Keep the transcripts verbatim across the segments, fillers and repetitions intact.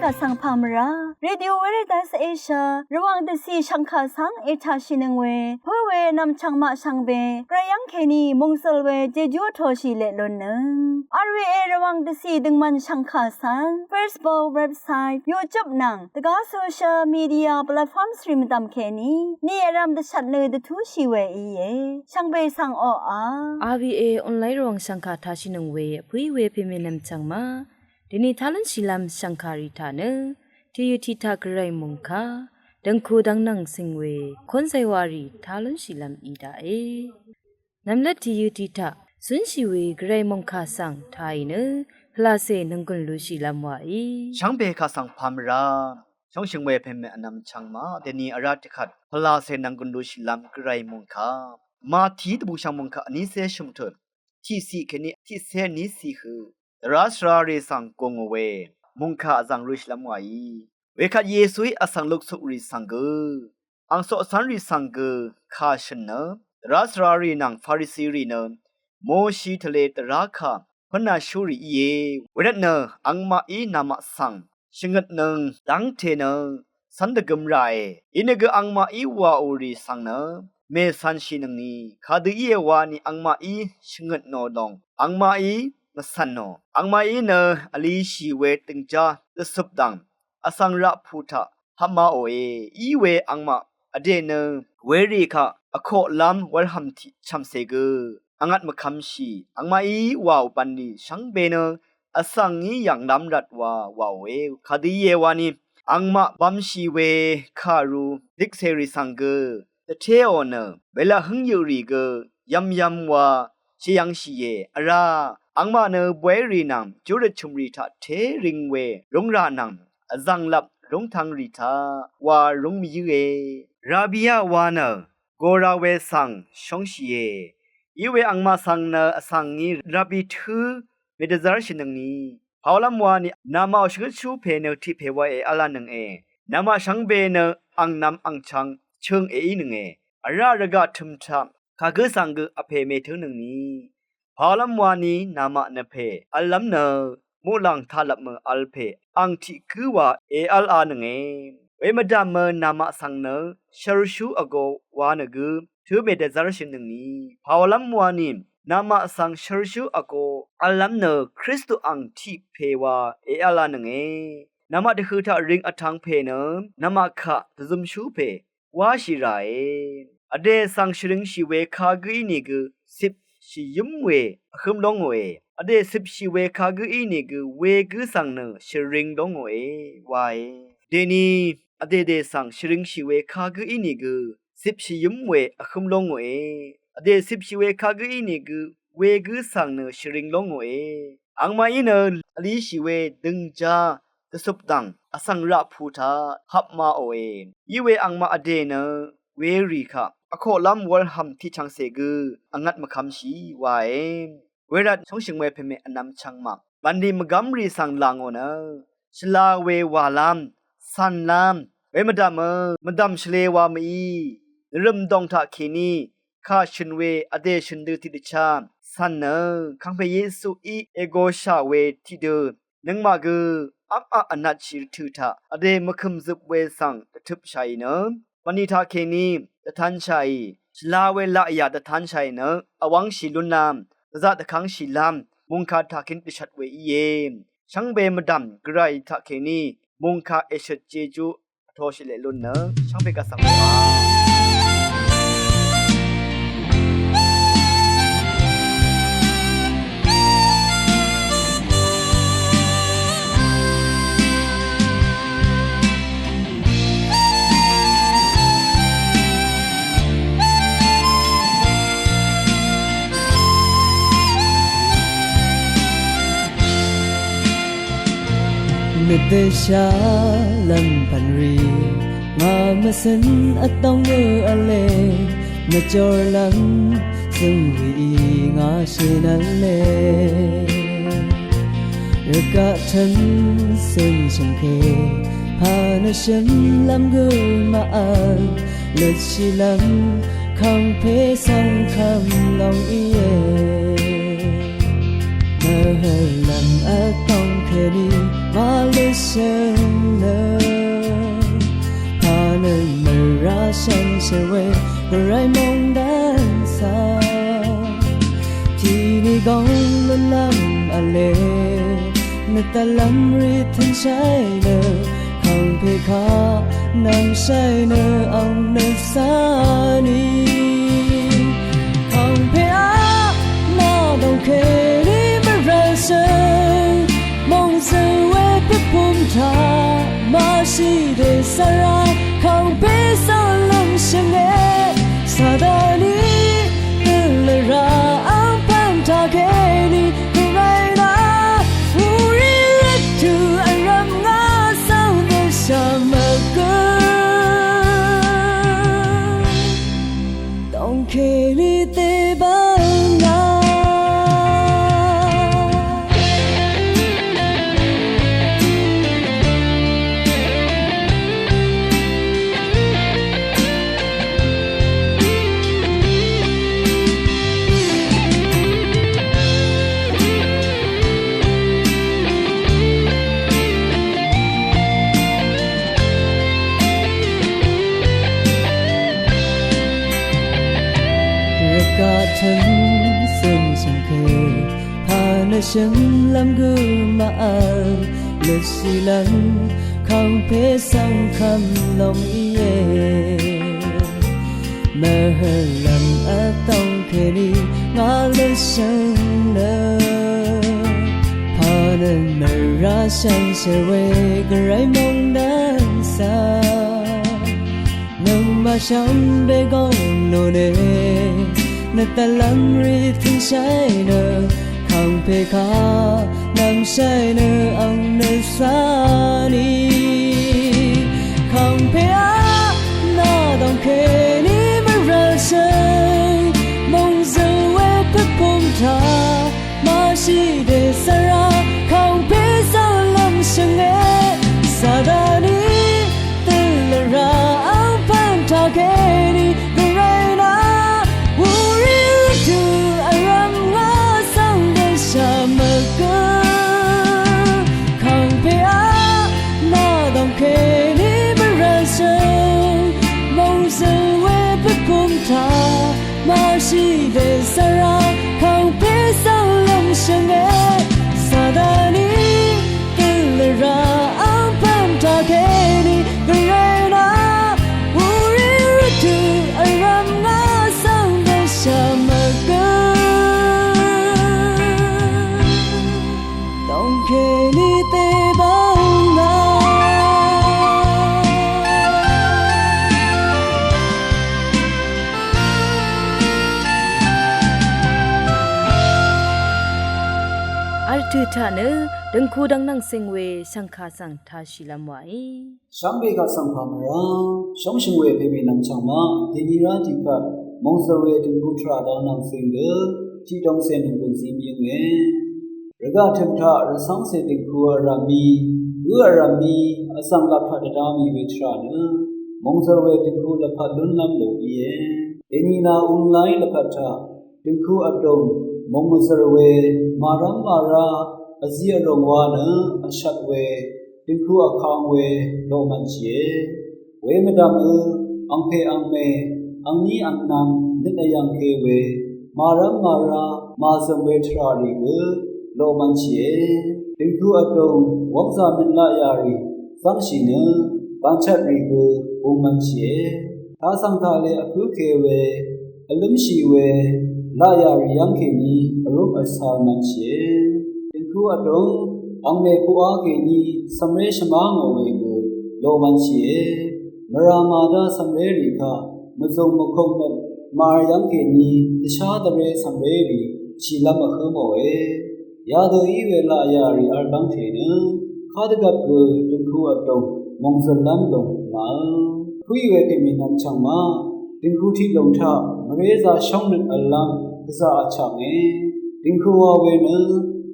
Vsvng pà mvrá Radio Veritas Asia Rvwàng dvcì shv̀ngkà svng ètàshìnøng we pǿ we nv̀mchv̀ng maq shvngbe gvray yv́ng kèní mòngsøl we jejú vtōshì leq lunnøng. R V A Rvwàng dvcì døngmvn shv̀ngkà svng Facebook, website, YouTube nvng dvgá social media platforms rì mvdv̀m kèní ni vrv̄m dvshvt nø dvtúshì we íe. Shvngbe svng oqà R V A online Rvwàng shv̀ngkà tàshìnøng we vpǿí we pèmè nv̀mchv̀ng ma dèni tá lúnshìlv́m shv̀ngkà rì taq nø tìyø tiq taq gvray mòngkà døngku dvng nvng cing we kónzay wa rì tá lúnshìlv́m í daqe. Nv̀mlvt tìyø tiq taq zúnshì we gvray mòngkà svng tàì nø pvlacè nvnggùn lushìlv́m wàí. Shvngbe kaq svng pà mvrá shóngshø̀ng we pèmè vnvm chvng ma dèni vrá dvkvt pvlacè nvnggùn lushìlv́m gvray mòngkà Mati dvbùshv̀ng mòngkà vnícé shø̀mtut tiqciq kèní tiqcé vníciq høq dvrá svrarì svng gùngò we mòngkà vzv̀ng røshìlv́m wàí. Wekvt Yesuí vsvng luksukrì svng gø ang coqcv́nrì svng gø kà shø̀n nø dvrá svrarì nvng Farisirì nø Moshi tvlē dvrá kà pǿnashúrì íe. Wervtnø angmaqí namaq svng shvngøtnøng dv́ngte nø cv́n dvgøm ràe. Inìgø angmaqí wàò rì svng nø mècv̄nshìnøngni kadø íe wani angmaqí shvngøtnò lòng angmaqí mvcv̀nò. Angmaqí nø vlishì we dø̀ngjá dvcøp dv̀ng vsvng raqpù taq hapmaòe. Iwe angmaq vdè nø werì kaq vkoqlv́m wurhv̀m tiq chv̀mcè gø vngvt mvkvmshì angmaqí wàò bv̀nlì shvngbe nø vsvng ngí yv̀nglv́m rvt wa wàòe. Kadø íe wani angmaq bvmshì we kàru dikcèrì svng gø dvtéò nø welaq hǿngyøqrì gø yvmyvm wa shvyv̄ngshìe. Vrá angmaq nø bwérì nvng júrøt chø̀mrì taq té ring we rúngrà nvng vzv̀nglvp rúngtv̄ngrì taq wa rúng mvyǿe. Rabia wa nø gora we svng shóngshìe. Iwe angmaq svng nø vsvng ngí rabi tǿ mèdvzv́rshìnøngni pàwalv́m wani namaqò shvngøtshú pè nø tiq pè wa èv́lv́nønge. Namaq shvngbe nø angnv̄m angchv̄ng chøng èínønge. Vrá rvgaq tø̀m taq kagǿ svng gø vpè mètǿnøngni pàwalv́m wani namaq nvpè v̄llv́m nø muqlàng taqlvpmø v̄l pè ang tiq gǿ wa èv́lv́nønge. Wemvdv̀mø namaq svng nø shørshú vgō wa nø gø tǿ mèdvzv́rshìnøngni pàwalv́m wani namaq svng shørshú vgō v̄llv́m nø Kristu ang tiq pè wa èv́lv́nønge. Namaq dvhø̀ taq ring vtv̄ng pè nø namaq kaq dvzømshú pè wáshì ràe. Vdè svng shvringshì we kagǿ ínìgø cipshì yǿm we vhǿm lóngòe. Vdè cipshì we kagǿ ínìgø wegǿ svng nø shvring lóngòe wae. Dèni vdèdè svng shvringshì we kagǿ ínìgø cipshì yǿm we vhǿm lóngòe. Vdè cipshì we kagǿ ínìgø wegǿ svng nø shvring lóngòe. Angmaqí nø vlishì we dø̀ngjá dvcøp dv̀ng vsvng raqpù taq hapmaòe. Iwe angmaq vdè nø werì kaq vkoqlv́m wurhv̀m tiq chv̀ngcè gø vngvt mvkvmshì wae. Wervt shóngshø̀ng we pèmè vnvm chv̄ng maq bv̀nlì mvgv́mrì svng làngò nø shvla we wàlv́m cv̀nlv́m wemvdv̀mø mvdv̀m shvlē wa mv-í nvrø̀m dòng taqkèní kà shø̀n we vdè shø̀n dø tiqdvchá cv̀n nø kàngpè Yesuí ègōshà we tiqdø nøngmaq gø apaq vnatshì rvtø̀ taq vdè mvkø̀m zøp we svng dvtøpshàì nø bv̀nlì taqkèní dvtanshàì shvla we laqyà dvtanshàì nø vwv́ngshì lúnlv́m dvzaq dvkv́ngshìlv́m mòngkà taqkèní dvshvt we íe. Shvngbe mvdv̀m gvray taqkèní mòngkà èshøt jejú vtoshì leq lún nø shvngbe gvsvng wa. Mvdøsha lvmpv̀n rì ngà mvcø̀n vtóng ngø v̄le, mvjorlv́m zø̀ng rìí ngà shø̀n v̄le. Rvgaq tv́n cø̀n shø̀ngke pà nø shø̀nlv́m gø màvl, lvtshìlv́m kàngpè svng kv̀m lòng íe. Mvhø̀llv́m vtóng kèní màvl shø̀n Shvwe gvray mòngdv́n svng tìni góng lúnlv́m v̄le, nøt dvlv́m rì tø̀nshai nø, kàngpè kaq nv̀mshai nø ang nø sá ni. Kàngpè aq nà dòngkèní mvrv̀l shø̀n, mòngzø̀l we pvpùm taq màshì dèsvra, kàngpè svng lv̀ngshø̀nge. Sataní dø lvrà angpv̀n taqkèní gvray nà, wurì rvtø̀ vrv̀m ngà svng dvshà mvgø. Dòngkèní dèbv̀n ngà. Rvgaq tø̀n zø̀n shø̀ngkè, pà nø shø̀nlv́m gø màvl, lvshìlv́m kàngpè svng kv̀m lòng íe. Mvhø̀lv́m vdòng kèní ngà lvshø̀ng nø, pà nø mvrá shvngshvwe gvray mòngdv́n svng, nøngmaq shvngbe góng lúne, nøt dvlv́m rì tø̀nshai nø, kàngpè kaq nv̀mshai nø ang nø sá ni. Kàngpè aq nà dòngkèní mvrv̀l shø̀n, mòngzø̀l we pvpùm taq màshì dèsvra, kàngpè svng lv̀ngshø̀nge. Sataní dø lvrà angpv̀n taqkèní gvray nà, wurì rvtø̀ vrv̀m ngà svng dvshà mvgø. Kàngpè aq nà dòngkèní mvrv̀l shø̀n, mòngzø̀l we pvpùm taq màshì dèsvra, kàngpè svng lv̀ngshø̀nge. Sataní dø lvrà angpv̀n taqkèní gvray nà, wurì rvtø̀ vrv̀m ngà svng dvshà mvgø. Dòngkèní dèbv̀n ngà. Vl tø̀ taq nø døngku dvng nvng sing we shv̀ngkà svng tashìlv́m wàí. Shvngbe kaq svng pà mvrá shóngshø̀ng we pèmè nvmchv̀ng maq, dèni rá tiqkvt mòngzø̀l we døngku tvrà dang nvng sing dø tiqdong cè nònggùn zí mvyǿnge. Rvgaq tø̀m taq rvcv́ngcè døngku vrv̀m mì, gǿ vrv̀m mì, vzv̀ng lap taq dvda mì we tvrà nø, mòngzø̀l we døngku lvpat lúnlv́m lùng íe. Dèni nà ung láí lvpat taq døngku vdùng mòngmvzø̀l we, màrv́m màrá, vzi vrùng wa nø vshvt we, døngku vkang we, loqmvnshìe. Wemvdv̀m ø, angpè angmè, angní angnv̄m, nøt vyv̀ngke we, màrv́m màrá, màzø̀m we tvrà rì gø, loqmvnshìe. Døngku vdùng wv́ngzà nøt laqyà rì zv́ngshì nø, bv̀nchvt rì gø, bungmvnshìe. Tasv̀ng taqle vpǿke we, vlǿmshì we, laqyà rì yv́ng kèní vrúm vsar mvnshìe. Døngku vdùng angmè puqá kèní cv̀mré shvmá ngò we gø, loqmvnshìe. Mvrà màdá cv̀mré rì kaq mvzùng mvkung nøt màr yv́ng kèní dvshá dvré cv̀mré rì shìlv́m vhǿ mòe. Yadø í we laqyà rì vl dv́ngte nø, kadvgvp gø døngku vdùng mòngzø̀llv́m lùng ngàø. Pǿì we pèmì nvmchv̀ng ma, døngku tiq lùng taq mvrézā shóngnøt vllv́m gvzà vchv̀nge. Døngku wa we nø,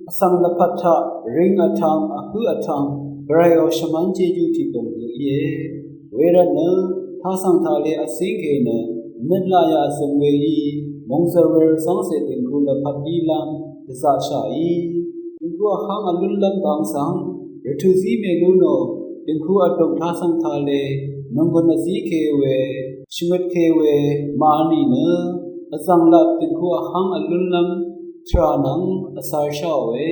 vsvng lvpat taq ring vtv̄ng vhǿ vtv̄ng gvrayò shvmv́n jejú tiq lùng gø íe. Wervtnø, tasv̀ng taqle vcíngke nø, nøt laqyà vzø̀m weí, mòngzø̀l we rvcv́ngcè døngku lvpat ílv́m, dvzaqshàí. Døngku vháng vlúnlv́m dang svng, rvtø̀ zí mèlú nò, døngku vdùng tasv̀ng taqle, nònggùn vzíke we, shvngøtke we màvl nìnø, vzv̀nglap dø̀ngku vháng vlúnlv́m tvrà nvng vcār sháòe.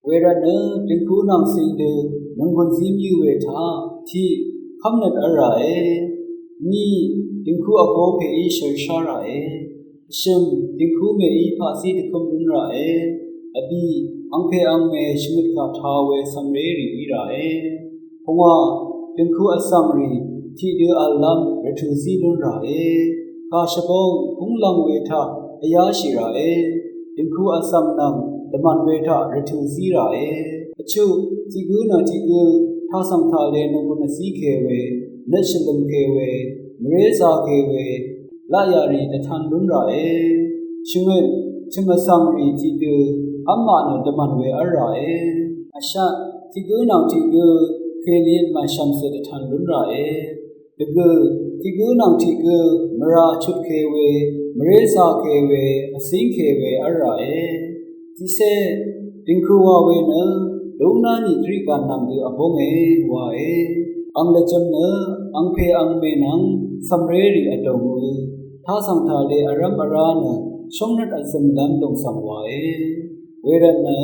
Wervtnø dø̀ngku nvng cing dø nònggùn zí mvyǿ we taq tiq kv́mnøt v́l ràe. Nyiq, dø̀ngku vgō pèí shø̀l shá ràe. Vshø̀m, dø̀ngku mèí paqzí dvkøm lún ràe. Vbì, angpè angmè shvngøt kà tā we cv̀mré rì í ràe. Pungwà, dø̀ngku vsv̀ng rì tiqdø v̀llv́m rvtø̀ zí lún ràe. Kà shvbóng púng lv̀ng we taq vyáshì ràe. Dø̀ngku vsv̀ng nvng dvmv̀n we taq rvtø̀ zí ràe. Vchuq, tiq gǿ nvng tiq gǿ tasv̀ng taqle nònggùn vzíke we, nøt shvlø̀mke we, mvrézāke we, laqyà rì dvtan lún ràe. Shvngøt, chø̀m vsv̀ng rì tiqdø v́m maq nø dvmv̀n we v́l ràe. Vshat, tiq gǿ nvng tiq gǿ kèlin màshv̀mcè dvtan lún ràe. Dvgø̀, tiq gǿ nvng tiq gǿ mvrà vchutke we, mvrézāke we, vzíngke we v́l ràe. Tiqcé, dø̀ngku wa we nø dúngná nì Gvriqgàn nvng gø vbónge wae. Ang lvjø̄m nø angpè angmè nvng cv̀mré rì vdòngø, tasv̀ng taqle vrv́m vrá nø shóngnøt vzø̀mlv́m lòng svng wae. Wervtnø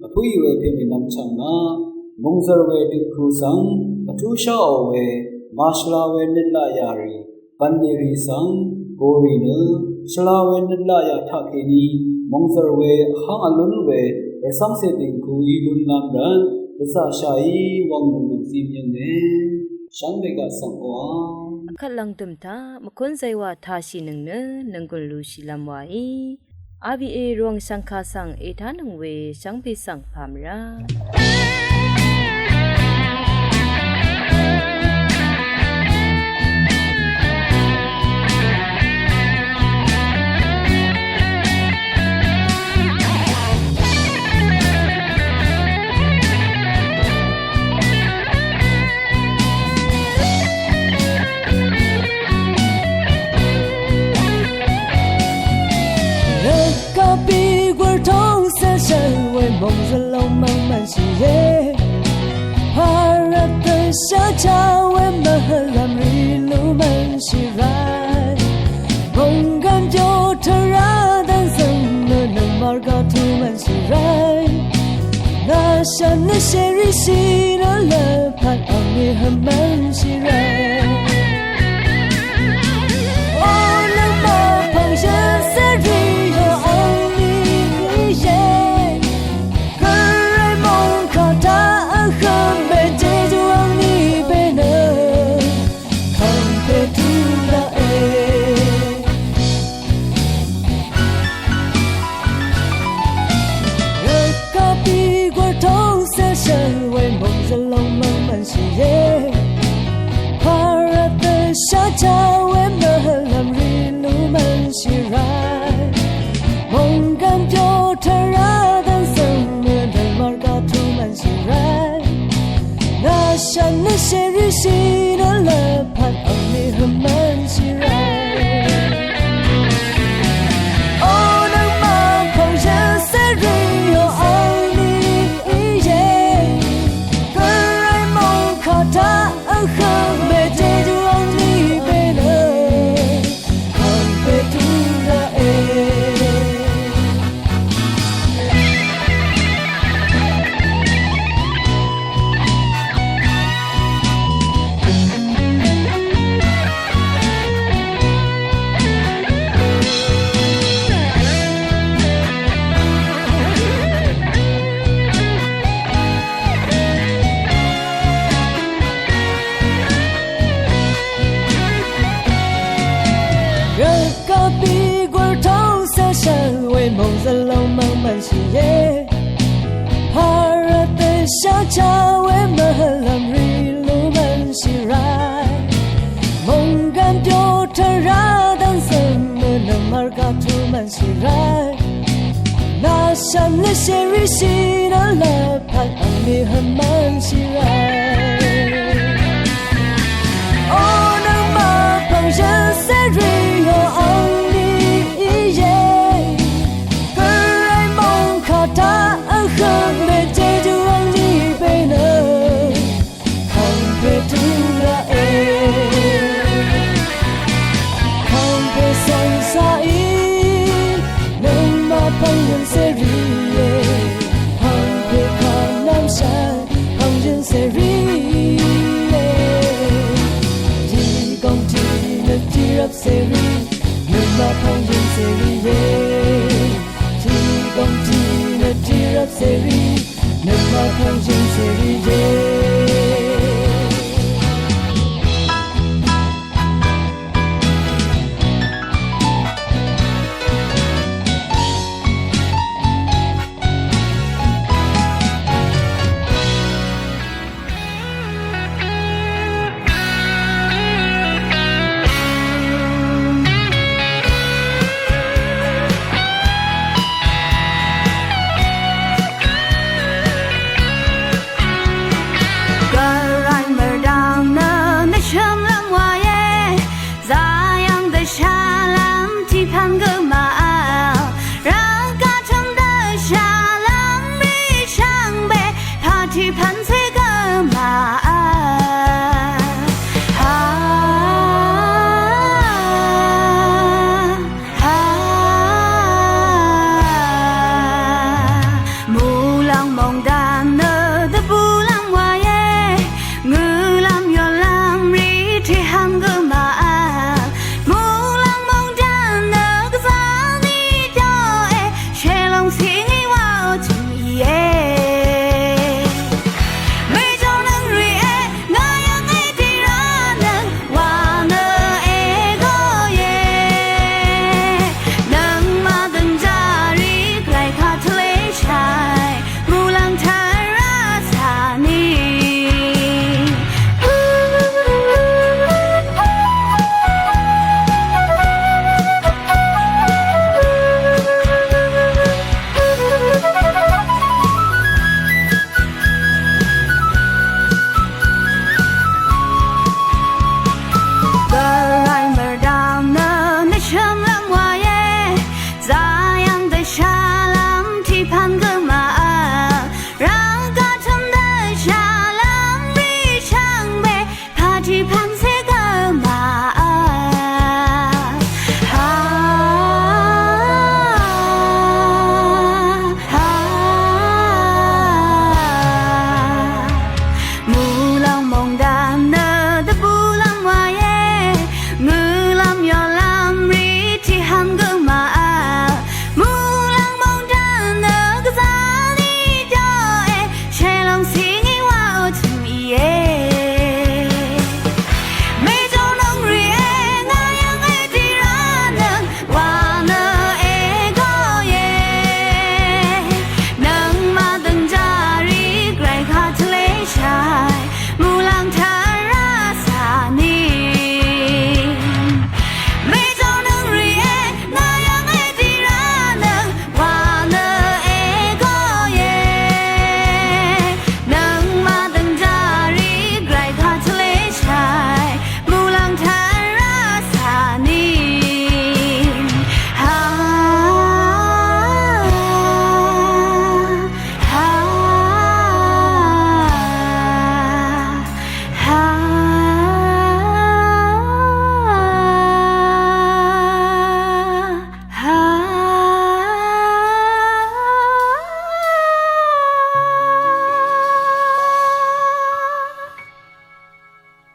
vpǿì we pèmènvm chv̀ng maq, mòngzv̀r we dø̀ngku svng vtú sháò we, màshvla we nøt laqyà rì bv̀nlì rì svng gòrì nø, shvla we nøt laqyà taqkèní mòngzv̀r we vháng vlún we rvcv́ngcè dø̀ngkuí lúnlv́m rvt dvzaqshàí wvng nònggùn zí mvyǿnge. Shvngbe gaq svng oqà, vkvt lv̀ngdø̀m taq mvkún zaywa tashìnøng nø nònggùn lushìlv́m waí. R V A Rvwàng shv̀ngkà svng ètánøng we shvngbe svng pà mvrá. Rvkapí gwv̀r tóng cv́lshv́l we mòngzvlong mvng mv̀nshìe. Pàrvt dø shá chá we mvhø̀lv̀m rì lú mv̀nshì ràe. Mònggv̀n pyo tvrá dv́nzø̀ng nø nøngmaq rvgaq tù mv̀nshì ràe. Nà shv̀n nø shèrí shì nø lvpat angní hø̀m mv̀nshì ràe. O nøngmaq pv̀ng shv́n cé rì yò angní íe. Gvray mòngkà taq vhø̀m mèjejú angní pè nø kv̀ng pè tù daqe. Rvkapí gwv̀r tóng cv́lshv́l we mòngzvlong mvng mv̀nshìe. Pàrvt dø shá chá we mvhø̀lv̀m rì lú mv̀nshì ràe. Mònggv̀n pyo tvrá dv́nzø̀ng nø nøngmaq rvgaq tù mv̀nshì ràe. Nà shv̀n nø shèrí shì nø lvpat angní hø̀m mv̀nshì ràe. O nøngmaq pv̀ng shv́n cé rì yò angní íe. Gvray mòngkà taq vhø̀m mèjejú angní pè nø kv̀ng pè tù daqe. Rvkapí gwv̀r tóng cv́lshv́l we mòngzvlong mvng mv̀nshìe. Pàrvt dø shá chá we mvhø̀lv̀m rì lú mv̀nshì ràe. Mònggv̀n pyo tvrá dv́nzø̀ng nø nøngmaq rvgaq tù mv̀nshì ràe. Nà shv̀n nø shèrí shì nø lvpat angní hø̀m mv̀nshì ràe.